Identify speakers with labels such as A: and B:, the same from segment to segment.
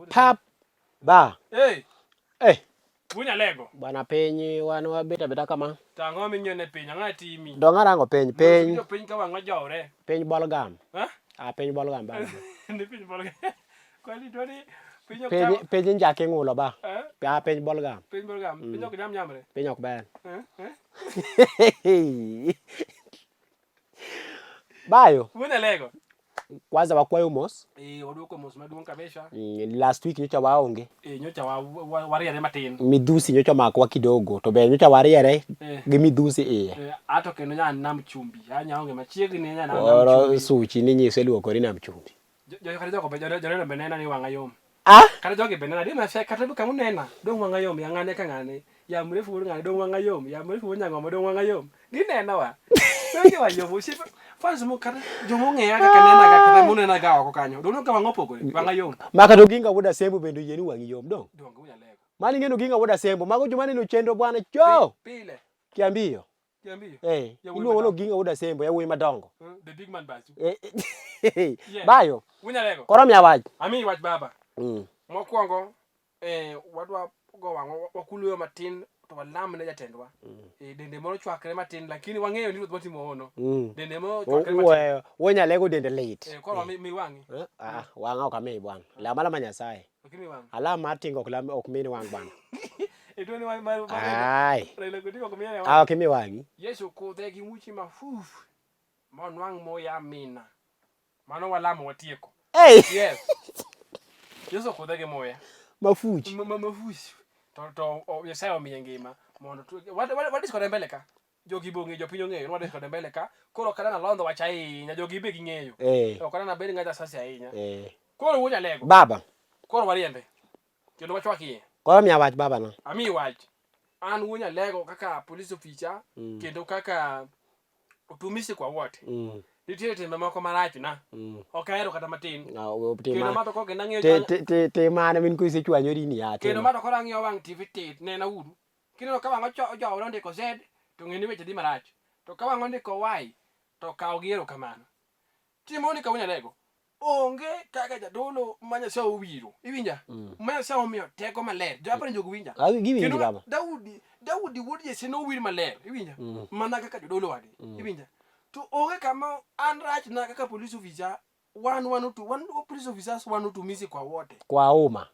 A: Pap ba.
B: Hey.
A: Eh.
B: Wunyalego.
A: Bwana piny wan wabet abeta kama.
B: To ang'o minyone piny? Ang'o timi?
A: Dong arango piny piny.
B: Winjo piny ka wang' ojowre.
A: Piny bolgam.
B: Ha?
A: Ah piny bolgam ba.
B: Ni piny bolgam. Kwani to ni piny ok
A: Piny
B: cham.
A: piny njake ng'ulo ba.
B: Eh?
A: Ah piny bolgam.
B: Piny bolgam. Piny ok nyam nyamre.
A: Piny ok ber.
B: Eh? Eh?
A: Bayo.
B: Wunyalego.
A: Kwanza wakwayo mos.
B: Eh, waduoko mos maduong' kabisa.
A: Last week nyocha waonge.
B: Eh, nyocha wariere matin.
A: Midhusi nyocha omakwa kidogo to be nyocha wariere
B: Eh.
A: gi midhusi iye.
B: Eh, ato kendo nya nam chumbi. Anya onge machiegni nya nam
A: Koro
B: chumbi.
A: suchi ninyiso iluokori nam chumbi.
B: Jo kata jogo be joneno be nena ni wang'a yom.
A: Ah?
B: Kata jogi be nena di ma kata kama unena dong wang'a yom ya ng'ane ka ng'ane. Ya mrefu wuod ng'ane dong wang'a yom. Ya mrefu wuod nyang'oma dong wang'a yom. Ginena wa. Donge wa yom osiepe. Fans mo kata joma ong'eya kaka nena ga kata munena ga oko kanyo. Dong ka wang'a opogore wang'a yom.
A: Ma kata Oginga wuod Asembo bende oyie ni wang'i yom dong.
B: Donge unyalego.
A: Mano ing'e ni Oginga wuod Asembo mago joma neno chenro bwana cho.
B: Pile.
A: Kiambiyo.
B: Kiambiyo.
A: Eh,
B: Yawuoyi
A: iluongo ni
B: madongo.
A: Oginga wuod Asembo yawuoyi madongo.
B: The big man basu.
A: Eh, eh,
B: Yeah.
A: Bayo.
B: Unyalego.
A: Koro miya wach.
B: Amiyi wach baba. Mokwongo wadwa go wang'wa wakuluyo matin to walam ne jatendwa. Dende moro chwakre matin lakini wang'eyo ni ruoth matimo hono. Dende moro chwakre matin.
A: Wonyalego dende lit.
B: Koro mi wang'i.
A: Ah, wang'a ok amiyi bwana. Lam alama Nyasaye.
B: Ok imi wang'i.
A: Alam mar tingo ok lam ok min wang' bwana.
B: Ituo ni mar
A: Ai.
B: Raila Odinga ok miye wang'i.
A: Ah, ok imi wang'i.
B: Yesu kudhe gi muchi mafuf monwang' muya amina. Mano walamo watieko.
A: Hey!
B: Yes. Yesu okudhe gi muya.
A: Mafuch.
B: Mafuch. To Nyasaye omiye ngima mondo wadis kode mbele ka. Jogi be ong'eyo, jopiny ong'eyo ni wadis kode mbele ka. Koro ok adana londho wach ahinya, jogi be ging'eyo. Ok adana bed ng'at asasi ahinya. Koro wuod Nyalego.
A: Baba.
B: Koro wariembe. Kendo wachwak iye.
A: Koro miya wach baba na.
B: Amiyi wach. An wuod Nyalego kaka police officer kendo kaka utumishi kwa wote. Nitiere timbe moko marach na. Ok ahero kata matin. Kendo ma to kok ang'iyo
A: Tim mane min kisechwanyori ni ya.
B: Kendo ma to koro ang'iyo wang' TV tit nena uru. Kineno ka wang' ojowore ondiko Z to ng'e ni weche dhi marach. To ka wang' ondiko Y to kaw gi erokamano. Timo ni kawuono Nyalego. Onge kaka jadolo ma Nyasaye owiro. Iwinja? Ma Nyasaye omiyo teko maler. Jo aparo ni jogo winja.
A: Ah, giwinji
B: Kendo
A: baba.
B: Daudi wuod Jesse nowir maler. Iwinja? Mana kaka jodolo wagi. Iwinja? To onge kama an rach na kaka police officer wan police officers wan utumishi kwa wote.
A: Kwa umma.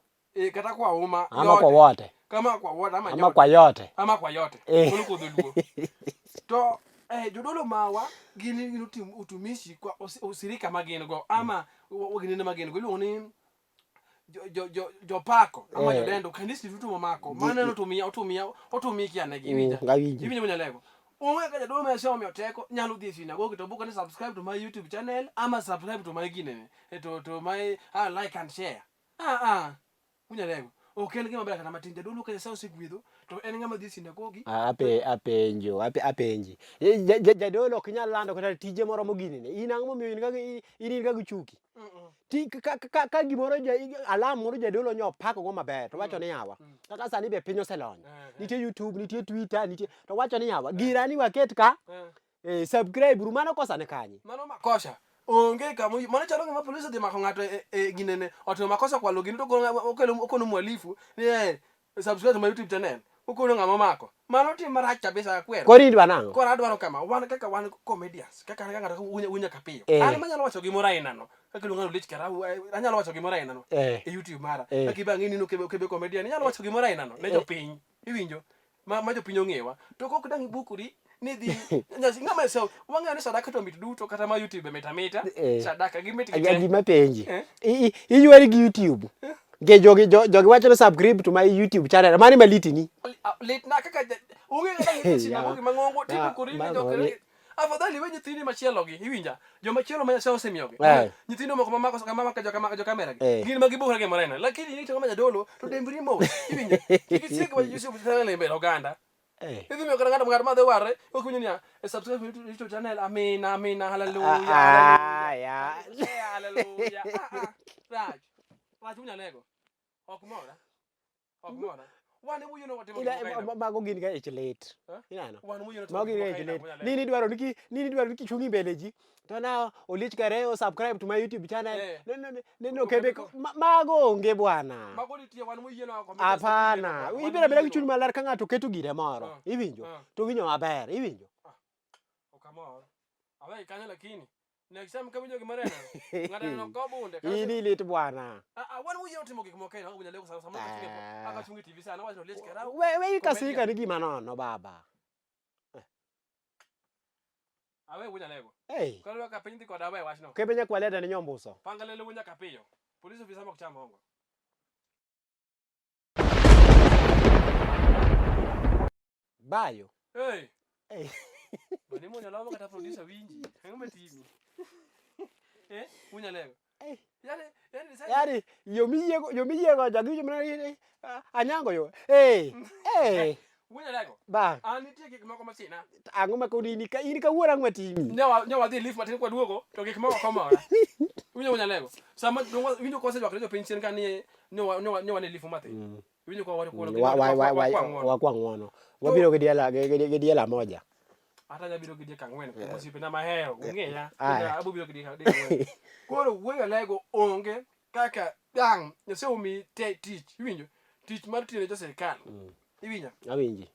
B: Kata kwa umma
A: Ama kwa wote.
B: Kama kwa wote ama
A: Ama
B: nyote.
A: kwa yote.
B: Ama kwa yote. Mano kodho luo. To jodolo mawa gin utumishi kwa usirika ma gin go ama ginene ma gin go iluongo ni jopako ama jolendo kanisni duto mamako mano en otumia kia negi iwinja.
A: Awinji.
B: Iwinjo Nyalego. Onge ka jadolo ma Nyasaye omiyo teko nyalo dhi e sinagogi to buko ni subscribe to my YouTube channel ama subscribe to my ginene to my like and share. Ah. Unyalego. Ok en gima ber kata matin. Jadolo ka Nyasaye osegwedho to en ng'ama dhi e sinagogi.
A: Apenjo, apenji. Jadolo ok nyal lando kata tije moromo ginene. In ang'o momiyo in kaka in kaka chuki? Ti ka gimoro alam moro jadolo nyo opako go maber to wacho ni yawa. Kaka sani be piny oselony. Nitie YouTube, nitie Twitter, nitie to wacho ni yawa. Gira ni waket ka. Subscribe ru mano kosa ne kanye?
B: Mano makosa. Onge kama mano chalo gima polisi odhi mako ng'ato e ginene otimo makosa kwalo gini to okelo okono mwalifu ni subscribe to my YouTube channel. Okono ng'ama omako. Mano tim marach kabisa akwero.
A: Koro idwa nang'o?
B: Koro adwaro kama wan kaka wan comedians kaka an kaka wunya kapiyo. An manyalo wacho gimoro aina no. Kaka iluonga ni Lich Karau anyalo wacho gimoro aina no. E YouTube mara. Kaka ibe ang'e ni Okebe comedian inyalo wacho gimoro aina no ne jopiny. Iwinjo? Ma jopiny ong'ewa. To kok dang' ibukori ni dhi nyasi ng'ama so wang'eyo ni sadaka to mit duto kata ma YouTube mit amita. Sadaka gi mit gi te.
A: Gima penji. Iywari gi YouTube. Nikech jogi wacho ni subscribe to my YouTube channel. Mano ema litni.
B: Lit na kaka onge kata ng'e sinagogi mang'ongo tibukori ni jok afadhali we nyithindi machielo gi iwinja joma chielo ma Nyasaye osemiyogi nyithindo moko mamako kama mako jo kamera gi gin ma gibukore gimoro aina lakini in kama jadolo to dembri mos iwinja kik isiek ma YouTube channel e mbele oganda idhi miyo kata ng'ato ng'at ma dhi warre ok winjo niya subscribe to YouTube channel amina amina haleluya haleluya rach rach unyalego ok mora ok mora. Wan ema uyuno watimo
A: Ila
B: gik moko aina.
A: mago gin ga ich lit.
B: Eh?
A: Ineno?
B: Wan ema uyuno timo
A: Mago
B: gik
A: gin ga
B: moko
A: ich
B: aina
A: lit.
B: wunyalego.
A: Nini dwaro ni ki nini dwaro ni kichungi mbele ji. To na Oliech Kareyo subscribe to my YouTube channel.
B: Eh.
A: No no no no
B: Okebe
A: kebe
B: ko-
A: mago onge bwana.
B: Mago nitie wan moyienwa kombe.
A: Hapana. Ibiro abira gi chuny maler ka ng'ato keto gire moro.
B: Ah.
A: Iwinjo?
B: Ah.
A: To winjo maber, iwinjo?
B: Ok amor. Aweyi kanyo lakini. Next time kawinjo gimoro ena. Ng'ato neno ko bunde. kata
A: In ilit bwana.
B: Ah, ah, wan moyienwa timo gik moko aina wunyalego sama sama kachunge
A: Ah.
B: akachunge TV sana wacho Oliech Karao.
A: We we
B: Comedian.
A: kasirika ni gima nono baba.
B: Awe wunyalego.
A: Hey.
B: Koro ka piny dhi koda awe wachno.
A: Kebe nyakwaleta ni nyombuso.
B: Panga lelo wunya kapiyo. Police officer mok cham hongo.
A: Bayo.
B: Hey.
A: Hey.
B: Bani munya lamo kata producer winji. Ang'o matimi? Eh, wunyalego.
A: Hey.
B: Yani, yani sasa
A: Yaani yomiyiego yomiyiego jogi winjo mana ni ah, anyango yo. Hey. Hey.
B: wunyalego.
A: Ba,
B: An nitie gik moko masina.
A: ang'o ma koro in ka in kawuono ang'o matimi?
B: Nyawa nyawa dhi lift matin kwaduogo to gik moko komora. Winjo wunyalego. Sama winjo kosejwak ne jopiny chien ka ni nyawa nyawa nyawa ne lift mathin. Winjo kwa wacho kuono.
A: Wa wa wa wa wakwa ng'uono. Wabiro gi diela gi gi- gi diela moja.
B: Ata nyabiro gi diek ang'wen kuom osiepena mahero, ung'eya.
A: Aya.
B: Abo biro gi diek diek ang'wen. Koro wuoyo lego onge kaka dang' Nyasaye omiyi te tich, iwinjo? Tich mar tiyo ne jo sirkal. Iwinja?
A: Awinji.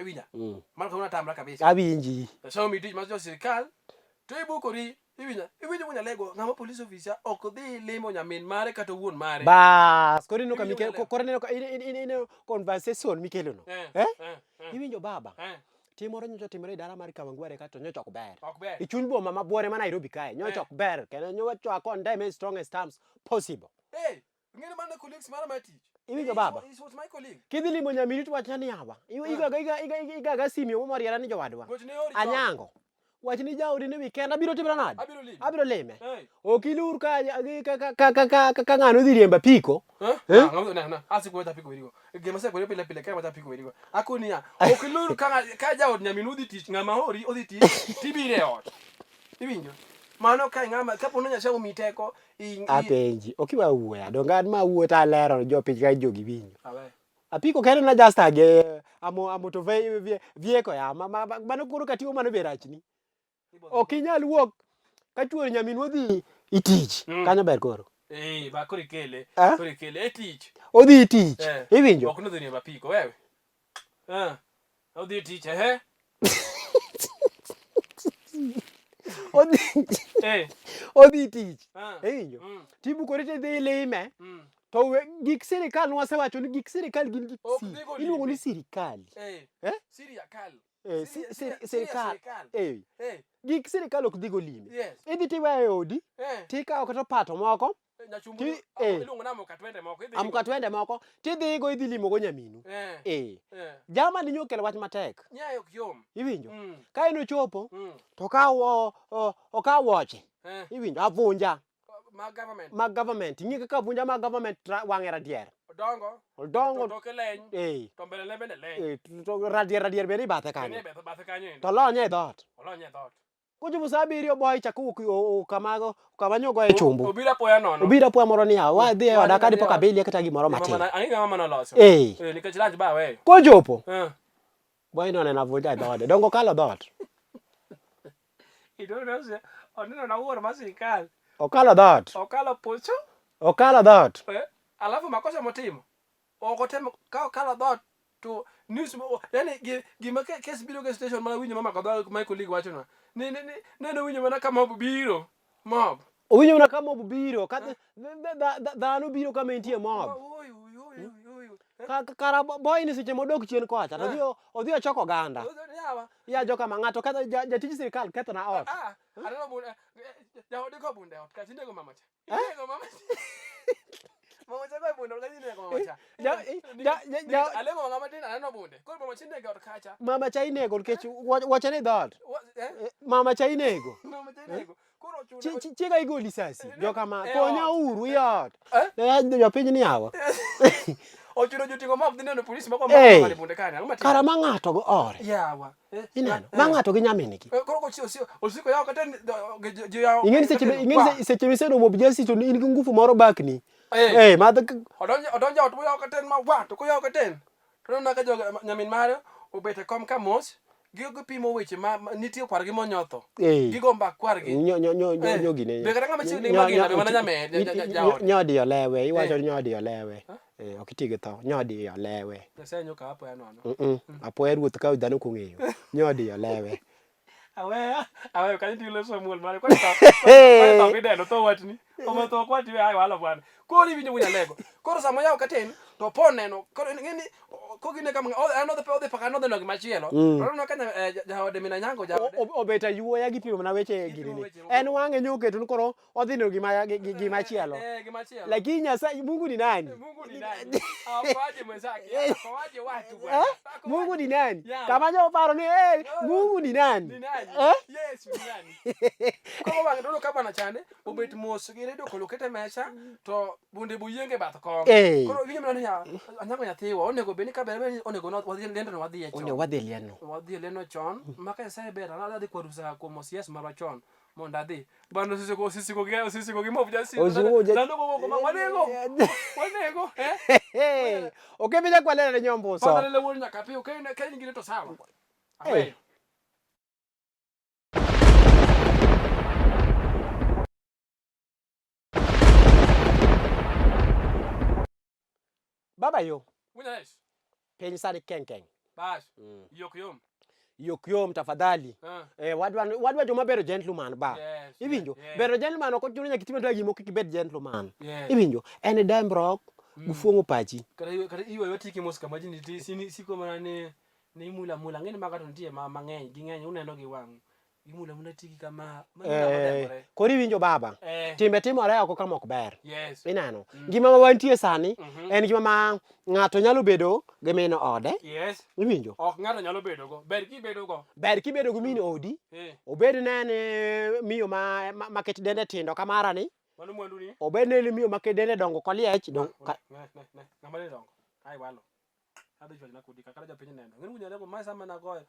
B: Iwinja?
A: Mm.
B: Mano kawuono atamra kabisa.
A: Awinji.
B: Nyasaye omiyi tich mar jo sirkal to ibukori, iwinja? Iwinjo wuon Alego, ng'ama police officer ok dhi limo nyamin mare kata wuon mare.
A: Bas, koro ineno ka
B: Iwinjo
A: mike
B: maler.
A: koro ineno ka ineno conversation mikelo no.
B: Eh,
A: Eh?
B: eh, eh,
A: Iwinjo baba?
B: eh,
A: Tim moro nyocha otimore e dala mar Kawangware ka to nyocha ok ber.
B: ok ber.
A: E chuny boma ma buore ma Nairobi kae nyocha
B: Eh.
A: ok ber kendo nyocha condemn in strongest terms possible.
B: Hey, ing'eni mano colleagues mara mar tich.
A: Iwinjo baba?
B: He was my colleague.
A: Kidhi limo nyaminu to wachna ni yawa. Igaga iga igaga simi omo moriera ni jowadwa.
B: Gochne ori chon.
A: Anyango. Wach ni jaodi ni weekend abiro timra nade?
B: Abiro limi.
A: Abiro lime.
B: Hey.
A: Ok ilur ka ka ka ka ka ka, ka ng'ano dhi riembo apiko.
B: Eh?
A: Eh?
B: Ah, ng'ama- na, na, asi kuweta apiko werigo. Gima asekwero pile pile ka weta apiko werigo. Akoni ya, ok ilur ka ka jaod nyaminu odhi tich, ng'ama ori odhi tich, tibiro e ot. Iwinjo? Mano ka ng'ama kapo ni Nyasaye omiyi teko,
A: Apenji, ok iwe awuoya. Donge an ma awuoyo to alero jopiny ka jogi winjo.
B: Awe.
A: Apiko kende na just age amo amoto vieko ya ma, ma, mano koro katiwo mano be rachni. Ok inyal wuok ka chuor nyaminu odhi i tich. Kanyo ber koro.
B: Eh, ba koro ikele.
A: Eh?
B: Koro ikele e tich.
A: Odhi i tich.
B: Eh.
A: Iwinjo?
B: Ok nodhi riembo apiko wewe. Eh. Odhi e tich, ehe.
A: Odhi
B: Eh.
A: odhi tich.
B: Ah.
A: Iwinjo? Tibukori tidhi ilime. To we, gik sirikal nwasewacho ni gik sirikal gin gik
B: Ok
A: si.
B: dhigo
A: Iluongo ni
B: lime.
A: sirikal.
B: Eh.
A: Eh?
B: Sirikal.
A: Eh, sirikal. Eh.
B: Eh.
A: Gik sirikal ok dhigo lime.
B: Yes.
A: Idhi tiweyo e odi,
B: Eh.
A: tikawo kata opato moko,
B: Nyachumbu.
A: Ti- eh.
B: Iluongo ni amuka twende moko. Idhi
A: amka twende moko, tidhigo idhi limogo nyaminu.
B: Eh.
A: Eh.
B: Eh.
A: Jamani nyokelo wach matek.
B: Nyayo ok yom.
A: Iwinjo?
B: Mm.
A: Ka en ochopo,
B: Mm.
A: to okawo okawo wuoche.
B: Eh.
A: Iwinjo? Avunja
B: Mag government.
A: mag government. Ing'e kaka avunja mag government wang'e radier.
B: Odongo.
A: Odongo.
B: To toke leny.
A: Eh.
B: To mbele ne bende leny.
A: Eh, to radier radier bende ibathe
B: Bende
A: kanyo.
B: e bathe kanyo endo.
A: To lonye e dhoot.
B: Olonye e dhoot.
A: Kochopo saa abiriyo boy cha kowuok kamago kama nyogoye chumbu.
B: Obiro apoya nono.
A: Obiro apoya moro niya, wadhi e oda
B: Wadhi
A: ka dipo
B: e
A: ka
B: ot.
A: abelie kata gimoro matin.
B: Ang'e gima mama noloso.
A: Eh.
B: Eh, nikech lunch ba aweyo.
A: Kochopo,
B: Eh.
A: boy no oneno avunja e dhoode. Donge okalo dhoot?
B: Idongo ne oneno na wuoro mar sirikal.
A: Okalo dhoot.
B: Okalo pucho.
A: Okalo dhoot.
B: Eh, alafu makosa motimo. Ok otemo ka okalo dhoot to news yani gima kes biro ke station mana winjo mama kodho my colleague wacho na. Ni ni ni ne winjo mana ka mob biro. Mob.
A: Owinjo mana ka mob biro. Ka dhano biro kama entie mob.
B: Oi oi oi oi.
A: Kara boy ni seche modok chien kocha to odhi ochoko oganda.
B: Yawa.
A: Ya joka ma ng'ato ketho jatij sirikal ketho na ot.
B: Ah, aneno bunde. Jaode ko bunde ot kacha inego mama cha. Inego mama cha. Mama cha ko bunde ot kacha inego mama cha. Alemo ng'ama tin aneno bunde. Koro mama cha inego ot kacha.
A: Mama cha inego nikech wacha ni dhoot.
B: Eh?
A: Mama cha inego.
B: Mama cha inego. Koro ochuno.
A: Chiega igoli lisasi. Joka ma
B: Eh,
A: konya
B: ot.
A: uru i ot.
B: Eh?
A: Jopiny ni yawa.
B: Ochuno joting'o mob dhi neno polisi moko
A: Eh.
B: mako bunde kanyo. Ang'o matimo?
A: Kara ma ng'ato go ore.
B: Yawa. Eh,
A: Ineno?
B: eh.
A: Ma ng'ato gi nyamingi.
B: Eh, Koro osiko yawo kata ji yawo.
A: Ing'eni seche ing'eni seche miseromo bijasi to in gi ngufu moro bakni.
B: Eh.
A: Eh, ma
B: Odonjo odonjo ot moyawo katen ma wa to koyawo katen. To neno ka joga nyamin mare obet e kom ka mos, gipimo weche ma nitie kwargi monyotho. Gigo mbak kwargi.
A: Nyo nyo nyo nyo nyo gine.
B: Be kata ng'ama chiegni ma gina be mana nyamer jaot.
A: Nyodiyo lewe, iwacho ni nyodiyo lewe. Eh, ok iti gi tho, nyodiyo lewe.
B: Nyasaye nyoka apoya nono.
A: Apoya ruoth ka dhano ok ong'eyo. Nyodiyo lewe.
B: Aweya, aweyo kanyo tilo Samuel mare kwani tho. Kwani tho mideno tho watni. Oma tho kwati we ayo walo bwana. Koro iwinjo wuon Alego. Koro sama oyawo katen to po neno koro ing'e ni kogine kama an odhi odhi paka nodhi neno gimachielo. To oneno ka jaode min Anyango jaode.
A: Obet ayuoya gipimo mana weche gini ni. En wang'e nyoketo ni koro odhi neno gima gima chielo.
B: Eh, gima chielo.
A: Lakini Nyasaye Mungu ni nani?
B: Mungu ni nani? Aokoaje mwenzake? Aokoaje watu bwana?
A: Eh? Mungu ni nani? Kama jo paro ni eh, Mungu ni nani?
B: Ni nani?
A: Eh?
B: Yesu ni nani? Koro wang' dodo ka bwana chande obet mos gi redio kolo kete mesa to bunde buyienge bath kom.
A: Eh.
B: Koro winjo mana niya, Anyango nyathiwa onego bed ni ka ber ber onego wadhi liendno wadhiye chon.
A: Onego wadhi liendno.
B: Wadhi liendno chon. Ma ka Nyasaye ber adhi kwa rusa kuom OCS marwa chon. Mondo adhi. Bwana osisiko osisiko gi osisiko gi mob jasi.
A: Osisiko ja-
B: Dhano go go wanego. Wanego. Eh.
A: Ok ibi nyaka walere ne nyombuso.
B: Fadhali le wuon nyaka piyo kain kain gine to sawa. Aweyo.
A: Baba yo.
B: Winja nice.
A: Piny sani keng keng.
B: Bas. Yok yom.
A: Yok yom tafadhali.
B: Ah.
A: Eh, wadwa wadwa joma bedo gentleman ba.
B: Yes.
A: Iwinjo?
B: Yes.
A: Bedo gentleman ok ochuno nyaka itim adwa gimoro kik ibed gentleman.
B: Yes.
A: Iwinjo? En dembruok gi fuong'o pachi.
B: Kata iwe kata iwe watiki mos kama ji nitie sini siko mana ni ni imula mula ng'eni maga to nitie ma mang'eny ging'eny uneno gi wang'u. Gimula mula tiki kama ma
A: Eh,
B: odembore.
A: koro iwinjo baba.
B: Eh.
A: Timbe timore oko kama ok ber.
B: Yes.
A: Ineno? Ngima ma wantie sani
B: Mhm.
A: en ngima ma ng'ato nyalo bedo gi min ode.
B: Yes.
A: Iwinjo?
B: Ok ng'ato nyalo bedo go. Ber kibedo go.
A: Ber kibedo gi min odi,
B: Eh.
A: obed ne en eh, miyo ma, ma, ma kit dende tindo kamara ni,
B: Mano mwandu ni.
A: obed ne en miyo ma kit dende dongo koliech, dong, ka,
B: Ne ne ne. Ng'ama ne dongo. Ai walo. Adhi chwachna kodi kaka jopiny neno. Ng'eni wunyalo go ma sama nagoyo.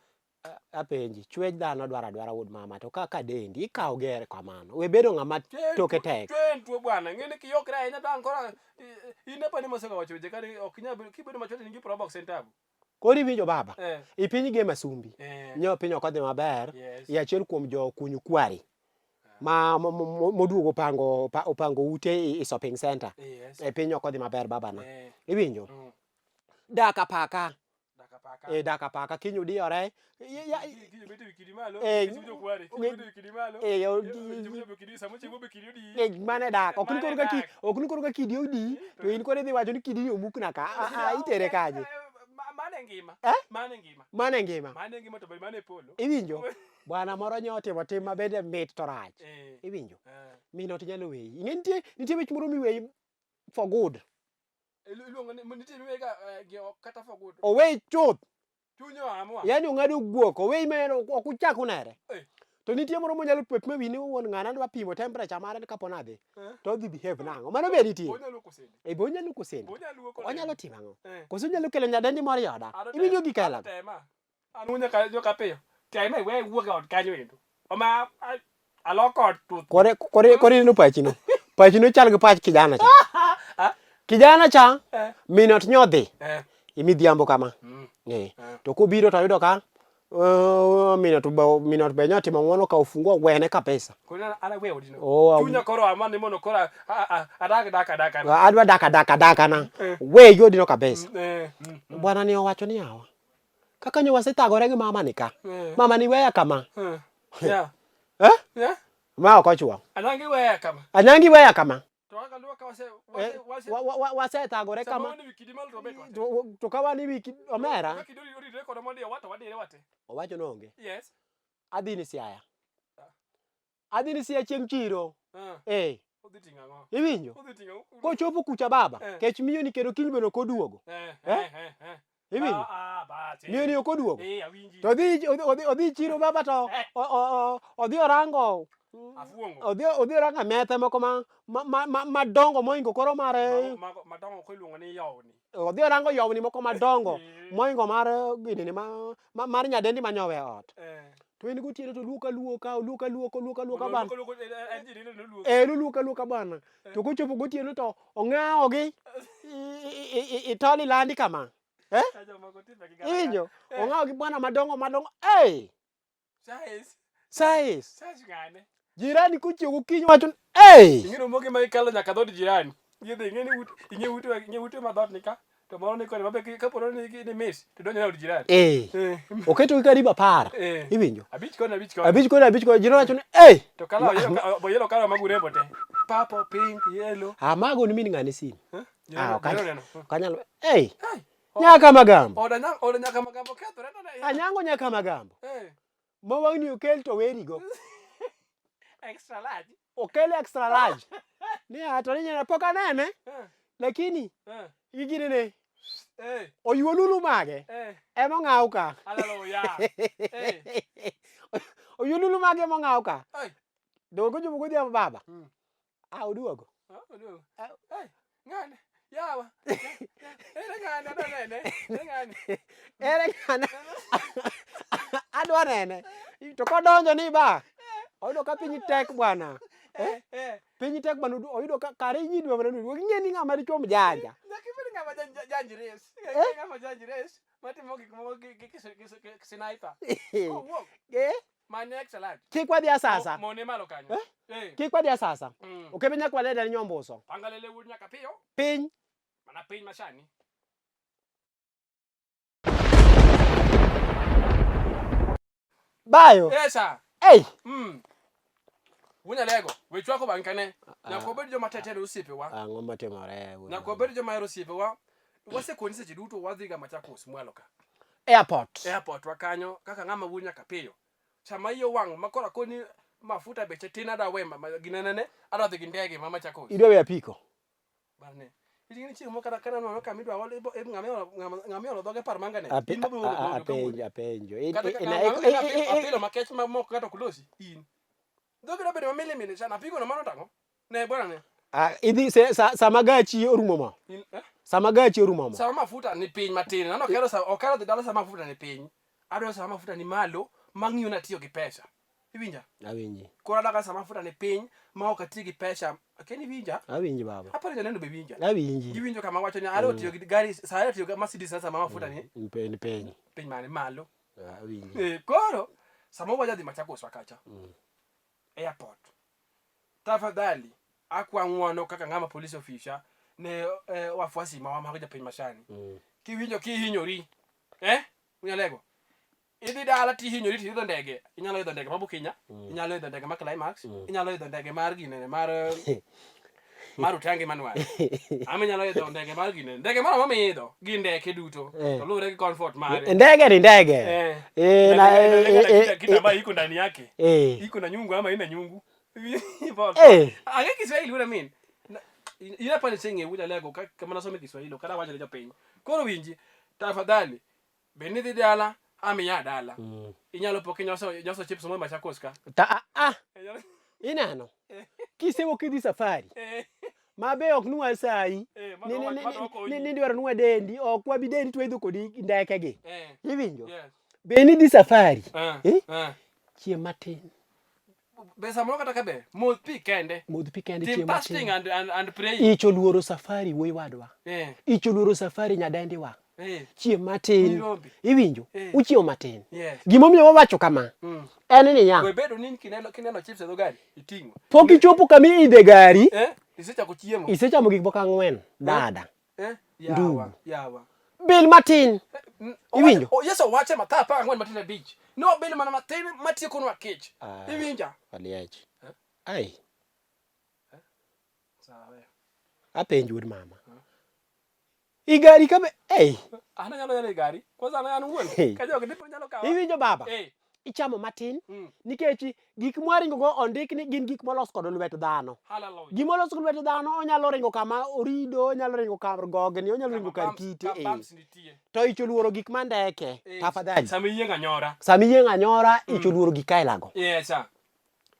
A: Apenji, chwech dhano dwaro adwara wuod mama to kaka dendi ikawo ger kamano. We bedo ng'ama toke tek.
B: Chwe en tuo bwana. Ng'eni kiyokre ahinya to ang' koro in apa ni mosega wacho weche kani ok inyal bedo kibedo machwe to in gi probox en tabu.
A: Koro iwinjo baba,
B: Eh.
A: i piny ge masumbi.
B: Eh.
A: Nyo piny ok odhi maber.
B: Yes.
A: I achiel kuom jo kuny kwari ma moduogo opango opango ute i shopping center.
B: Yes.
A: E piny ok odhi maber babana.
B: Eh.
A: Iwinjo? Dak apaka. E dak apaka kiny udiyore. Mane dak ok ni koro ka ok ni koro ka kidi odi to in koro idhi wacho ni kidi ni omukna ka a itere kanye.
B: Mane ngima.
A: Eh?
B: Mane ngima.
A: Mane ngima.
B: Mane ngima to mane polo.
A: Iwinjo? Bwana moro nyo otimo tim ma bende mit to rach. Iwinjo? Min ot nyalo weyi. Ing'e nitie nitie wich moro miweyi for good.
B: Iluongo ni nitie miwega gi ok kata for good.
A: Oweyi chuth.
B: Chuny oamua.
A: Yaani ong'ado guok, oweyi ma en ok uchak unere.
B: Eh.
A: To nitie moro monyalo pep ma wiyi ni wuon ng'ana adwa pimo temperature mare ni kapo nadhi.
B: Eh.
A: To odhi behave nang'o? Mano be nitie.
B: Onyalo luoko sende.
A: Eh, be onyalo luoko sende.
B: Onyalo luoko.
A: Onyalo timo ang'o?
B: Eh.
A: Koso onyalo kelo nyadendi moro e oda?
B: Ado
A: Iwinjo
B: tem-
A: gik aila go?
B: Tema. An nyaka joka piyo. Tema iwe wuog e ot kanyo endo. Oma alok ot chuth.
A: Kore kore kore ineno pachino. Pachino chal gi pach kijana cha.
B: Ah.
A: Kijana cha
B: Eh.
A: min ot nyodhi
B: Eh.
A: imidhiambo kama.
B: Mm.
A: Eh.
B: Eh.
A: To kobiro to oyudo ka min ot be min ot be nyotimo ng'wono ka ofungu ogwene kabisa.
B: Koro an awe odino.
A: Oh,
B: Chunya koro ama ni mondo koro adak dak adaka. na.
A: Adwa dak adaka adaka na. We yodino kabisa.
B: Eh.
A: Bwana ni owacho ni yawa. Kaka nyo wasethagore gi mama ni ka.
B: Eh.
A: Mama ni weya kama.
B: Eh. Yeah.
A: Eh?
B: Yeah.
A: Ma ok ochuo.
B: Anyangi weya kama.
A: Anyangi weya kama.
B: To kaka luoka wase
A: Eh,
B: wase wase
A: wa- wa- wa- Wasethagore
B: sama
A: kama.
B: wan e wi kidi malo to wabet wate.
A: To ka wan e wi omera.
B: Ka kidi oridre kodwa mondo wato wadire wate.
A: Owacho ni onge.
B: Yes.
A: Adhi ni Siaya. Adhi ni Siaya chieng' chiro.
B: Ah.
A: Eh.
B: Odhi ting'o ang'o?
A: Iwinjo?
B: Odhi ting'o ang'o?
A: Kochopo kucha baba,
B: Eh.
A: kech miyo ni kendo kiny bende ok oduogo.
B: Eh,
A: Eh?
B: eh, eh, eh.
A: Iwinjo?
B: Ah, ah, bas, eh.
A: Miyo ni ok oduogo.
B: Eh, awinji.
A: To odhi odhi odhi- odhi chiro baba to
B: Eh.
A: odhi orango
B: Afuong'o.
A: odhi odhi orango amethe moko ma ma ma madongo moingo koro mar
B: Mago- mago- Madongo ko iluongo ni yowni.
A: odhi orango yowni moko madongo
B: Eh.
A: moingo mar ginene ma mar nyadendi manyowe ot.
B: Eh.
A: To en gotieno to oluok aluoka, oluok aluoka, oluok aluoka
B: Mondo
A: bana.
B: oluok- oluok- en- en ji neno noluoki.
A: Eh, oluok aluoka bana. To kochopo gotieno to ong'awogi itoli landi kama. Eh?
B: Ka jomoko timbe gi gara.
A: Iwinjo?
B: Eh.
A: Ong'awo gi bwana madongo madongo. Hey!
B: Size.
A: Size.
B: Size ng'ane.
A: Jirani kochiew gokinyi wacho ni, hey!
B: Ing'e ni omogi ma ikalo nyaka dhood jirani. Gidhi ing'e ni ute ing'e ute ing'e ute ma dhoot ni ka to moro ni koni mabe kapo ni ni miss to donjo e od jirani.
A: Eh.
B: Eh.
A: Oketo gi karibu apar.
B: Eh.
A: Iwinjo?
B: Abich koni abich koni.
A: Abich koni abich koni jirani wacho ni, hey!
B: To kala oyiero oyiero kala mag urembo te. Purple, pink, yellow.
A: Ah, mago ni min ng'ane sim.
B: Eh?
A: Ah, ok
B: Jirani
A: anyal.
B: neno.
A: Ok anyal. Hey!
B: Hey.
A: Nyaka magambo.
B: Oda nyaka oda nyaka magambo kethore to ne.
A: Anyango nyaka magambo.
B: Eh.
A: Ma wang'ni okel to werigo.
B: Extra large.
A: Okel extra large. Ni a to ni nyana pok anene.
B: Eh.
A: Lakini
B: Eh.
A: iginene
B: Eh.
A: oyuo lulu mage
B: Eh.
A: ema ong'aw ka.
B: Hallelujah. Eh.
A: Oyuo lulu mage ema ong'aw ka.
B: Hey.
A: Donge kochopo godhiambo baba. Ah, oduogo.
B: Ah, oduogo.
A: Ah.
B: Hey, ng'ane. Yawa. Ere ng'ane adwa nene. Ere ng'ane.
A: Ere ng'ane? Adwa nene. To kodonjo ni ba, oyudo ka piny tek bwana.
B: Eh, eh.
A: Piny tek bwana, oyudo ka kare inyi dwe mana dwe. Ing'e ni ng'ama dichuo mjanja.
B: Nyaka ibed ng'ama janj race. Ng'ama janj race matimo gik moko gi sniper. Kowuok.
A: Eh?
B: Mane extra large.
A: Kik wadhi asasa.
B: Mone malo kanyo.
A: Eh?
B: Eh.
A: Kik wadhi asasa. Okebe nyaka walede nyombuso.
B: Pangalele wuod nyaka piyo.
A: Piny.
B: Mana piny masani.
A: Bayo.
B: Yes sir.
A: Hey.
B: Wunyalego, we chwako bang' kane. Nyaka wabed joma tetero osiepewa.
A: Ang'o matimore?
B: Nyaka wabed joma hero osiepewa. Wasekoni seche duto wadhiga Machakos mwalo ka.
A: Airport.
B: Airport wa kanyo kaka ng'ama wuo nyaka piyo. Sama iye owang' ma koro akoni mafuta beche tin adwa we ginenene adwa dhi gi ndege ma Machakos.
A: Idwa weyo apiko.
B: Bane. Iting'o chieng' moro kata kana nono kama idwa ol ng'ama iolo dhoge par mangane.
A: Ape-
B: In ma biro olo dhoge kawuono.
A: Apenjo, apenjo.
B: Kata ka ng'ama apilo makech ma mok kata ok losi in. Dhoge dwa bedo mamili mili sana apiko no mano tang'o? Ne bwana ne.
A: Ah, idhi sama gachi orumo mo.
B: In, eh?
A: Sama gachi orumo mo.
B: Sama mafuta ni piny matin. Nano okero sa okero dhi dala sama mafuta ni piny. Adwaro sama mafuta ni malo mang'iyo natiyo gi pesa. Iwinja?
A: Awinji.
B: Koro adaka sama mafuta ni piny ma ok ati gi pesa. Akia ni iwinja?
A: Awinji baba.
B: Aparo ni janeno be winja.
A: Awinji.
B: Giwinjo kama wacho ni adwa tiyo gi gari sa adwa tiyo gi Mercedes sama mafuta ni
A: Ni piny.
B: Piny mane malo.
A: Awinji.
B: Eh, koro sama waja dhi Machakos wa kacha. Airport. Tafadhali akwa ng'uono kaka ng'ama police officer ne eh, wafuasi ma mag jopiny masani. Kiwinjo kihinyori, eh? Unyalego. Idhi dala tihinyori tiidho ndege. Inyalo idho ndege ma Bukinya, inyalo idho ndege ma Climax, inyalo idho ndege mar ginene mar mar Utange Manuel. Ama inyalo idho ndege mar ginene. Ndege moro amora miidho gi ndeke duto. To luwore gi comfort mare.
A: Ndege ni ndege.
B: Eh.
A: Eh, na
B: Ndege
A: eh,
B: na
A: eh,
B: kita ambayo iko ndani yake.
A: eh.
B: Iko na nyungu ama ina nyungu.
A: Eh.
B: Ang'e Kiswahili what I mean. Ina pale senge wuja lego kama nasome Kiswahili kata wacho ne jopiny. Koro winji tafadhali be nidhi dala ama iya dala. Inyalo po kinyoso nyoso chips mo Machakos ka.
A: Ta ah, ah. Ineno. Kisewuok idhi safari. Ma be ok nwa sayi. Ni dwaro nwa dendi, ok wabi dendi to waidho kodi ndeke gi. Iwinjo? Be nidhi safari. Chiem matin.
B: Be samoro kata ka be modh pi kende.
A: Modh pi kende
B: Tim
A: chiem
B: fasting
A: matin.
B: and praying.
A: Ich oluoro safari wuoyi wadwa. Ich oluoro safari nyadendi wa. Chiem matin.
B: Nairobi.
A: Iwinjo? Uchiewo matin.
B: Yes.
A: Gimomiyo wawacho kama en niya,
B: We bedo ni kineno chips e dho gari iting'o.
A: pok ichopo kama iidhe gari,
B: Isechako chiemo.
A: isechamo gik moko ang'wen dada.
B: Yawa, yawa.
A: Bil matin. Iwinjo?
B: Yesu owache Mathayo 14 matin abich. Ne wabil mana matin matiekonwa kech. Iwinja?
A: Oliech. Ai.
B: Sawa.
A: Apenj wuod mama. Igari ka be, ei.
B: An anyalo nyalo e gari. Kwanza an an wuon.
A: Hey.
B: Ka jogi dipo nyalo kawa.
A: Iwinjo baba?
B: Eh.
A: Ichamo matin nikech gik mwaringo go ondik ni gin gik molos kod lwet dhano.
B: Hallelujah.
A: Gima olos kod lwet dhano onyalo ringo kama orido, onyalo ringo kar gogni, onyalo ringo kar kite.
B: Kama bumps nitie.
A: To ich oluoro gik mandeke. Tafadhali.
B: Sama iyieng' anyora.
A: Sama iyieng' anyora, ich oluoro gik ailago.
B: Yes, sir.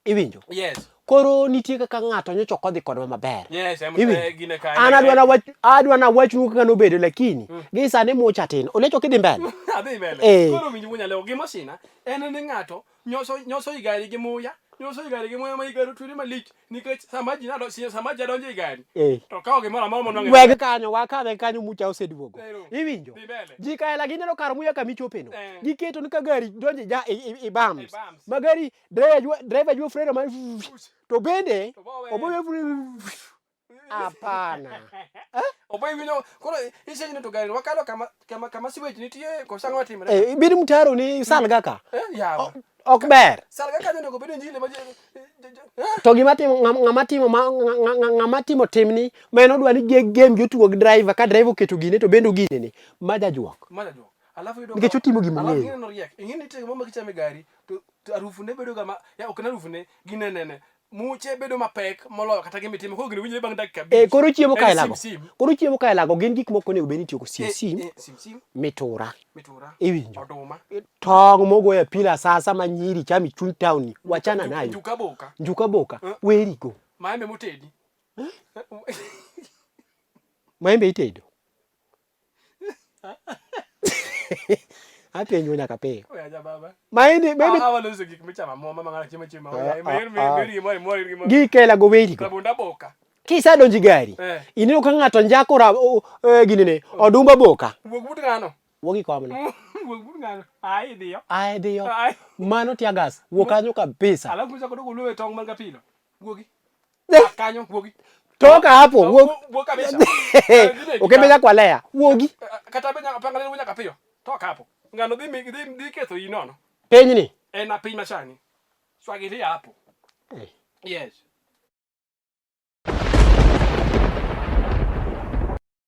A: Iwinjo?
B: Yes.
A: Koro nitie kaka ng'ato nyocha ok odhi kodwa maber.
B: Yes, em,
A: Iwinjo?
B: eh, gine ka.
A: An adwa na wach adwa na wachnu kaka nobedo lakini gi sani mucha tin. Olecho kidhi mbele.
B: Adhi mbele.
A: Eh.
B: Koro winj wuon Nyalego, gima osina en ni ng'ato nyoso nyoso i gari gi muya. Nyoso i gari gi muya ma i gari otwere malich nikech sama ji nado sama ji adonjo i gari
A: Eh.
B: to kawo gimoro amora monwang'o.
A: Weg kanyo wakadhe kanyo mucha oseduogo.
B: Ero.
A: Iwinjo?
B: Dhi mbele.
A: Ji kaela gineno kar muya kama ichopeno.
B: Eh.
A: Giketo ni ka gari donjo ja i, i, i bumps.
B: I bumps.
A: Ma gari driver jwa driver jwa freno ma to bende
B: To bowe.
A: obowe Hapana.
B: Obo iwinjo koro isenyo to gari wakalo kama kama kama sewage nitie koso ang'o timre?
A: Eh, bed mtaro ni salga ka.
B: Eh, yawa.
A: Ok ber.
B: Salga kanyo onego bed injili ma eh?
A: To gima timo ng'ama timo ma ng'ama timo timni ma en odwa ni game gi otugo gi driver ka driver oketo gine to bende ogine ni ma jajuok.
B: Ma jajuok. Alafu yudo
A: Nikech otimo gima
B: Alafu
A: ong'eyo.
B: ing'e riek. Ing'e ni nitie gima kichamo e gari to harufu ne bedo ga ma ya ok en harufu ne ginenene. Muche bedo mapek moloyo kata gima itimo. Koro gino winjore bang' dakika abich.
A: Eh, koro chiemo
B: En
A: kaelago.
B: sim sim.
A: Koro chiemo kaelago gin gik moko onego bed ni itiyo go sim
B: Eh,
A: sim,
B: eh, sim sim.
A: mitura.
B: Mitura.
A: Iwinjo.
B: Oduma.
A: Tong' mogoyo e pila sasa ma nyiri chamo e chuny town ni, wachana nayo.
B: Njuka boka.
A: Njuka boka,
B: Eh.
A: werigo.
B: Maembe motedi.
A: Maembe itedo. Apenjo nyaka piyo.
B: Oya baba.
A: Maembe maembe
B: Awa loso gik michamo amoma ma ng'ato chiemo chiemo.
A: Ah,
B: Mer
A: ah,
B: mer
A: ah.
B: mer gimoro imor gimoro.
A: gikela go werigo.
B: Rabonda boka.
A: Kisedonjo e gari,
B: Eh.
A: ineno ka ng'ato njako ra o- eh, ginene, odumba boka.
B: Wuog but ng'ano.
A: Wuog i komno.
B: Wuog but ng'ano. Ai dhiyo.
A: Ae dhiyo.
B: Ai.
A: Mano tear gas. Wuog kanyo kabisa.
B: Alafu michako dogo luwe tong' man gapilo. Wuogi.
A: Eh.
B: Ah, Kanyo wuogi.
A: Toka hapo. Wuog.
B: Wuog kabisa.
A: Okembe nyaka walea. Wuogi.
B: Kata be nyaka pangane wuo nyaka piyo. Toka hapo. Ng'ano dhi dhi dhi ketho iyi nono.
A: Pinyni.
B: En a piny masani. Swagili hapo.
A: Eh.
B: Yes.